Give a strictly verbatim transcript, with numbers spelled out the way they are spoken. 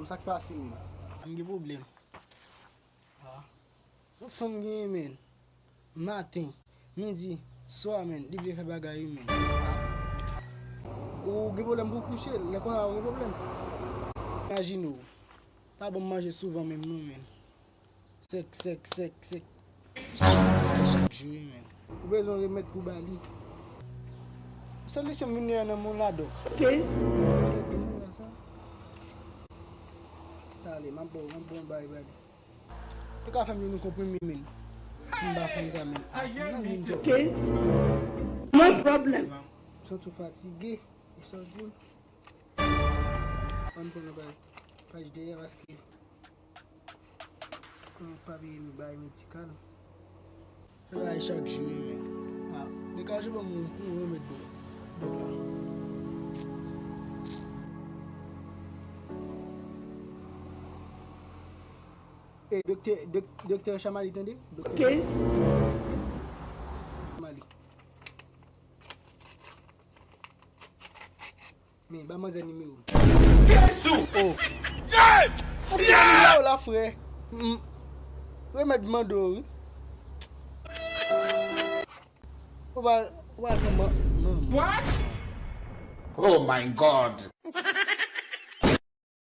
Sa k pase menm? M gen pwoblèm. Ah. Yon fanm genyen menm. Maten, midi, swa menm, li vle fè bagay wi menm. Ou gen pwoblèm pou w kouche, lè konsa ou gen pwoblèm. Imajine w, pa ban m manje souvan menm non menm. Sèk, sèk, sèk, sèk. Chak jou wi menm. Ou bezwen remèd pou ba li. Solisyon m vin nan men w la dòk. Ok. Sòti m la sa. Talè, m ap ba w, m ap ba w bay ba li. Ou ka fè m youn konprime menm. M ba fanm sa menm. Ah, non, menm. Ok. No problem. Santi w fatige. Ou santi m? Ann pran nan paj, paj dèyè paske kòm pa peye m bay medikal. Travay chak jou wi menm. Ah, degaje ban m yon remèd bon. E doktè, dok- doktè Chamali tande? Doktè Ok. Chamali. Men, ba manzè nimewo. Jezi! Oh. Ou gen nimewo la, frè. Mm. Remèd mande w, wi. Ou pa, ou pa fè man, man. What? Oh my God!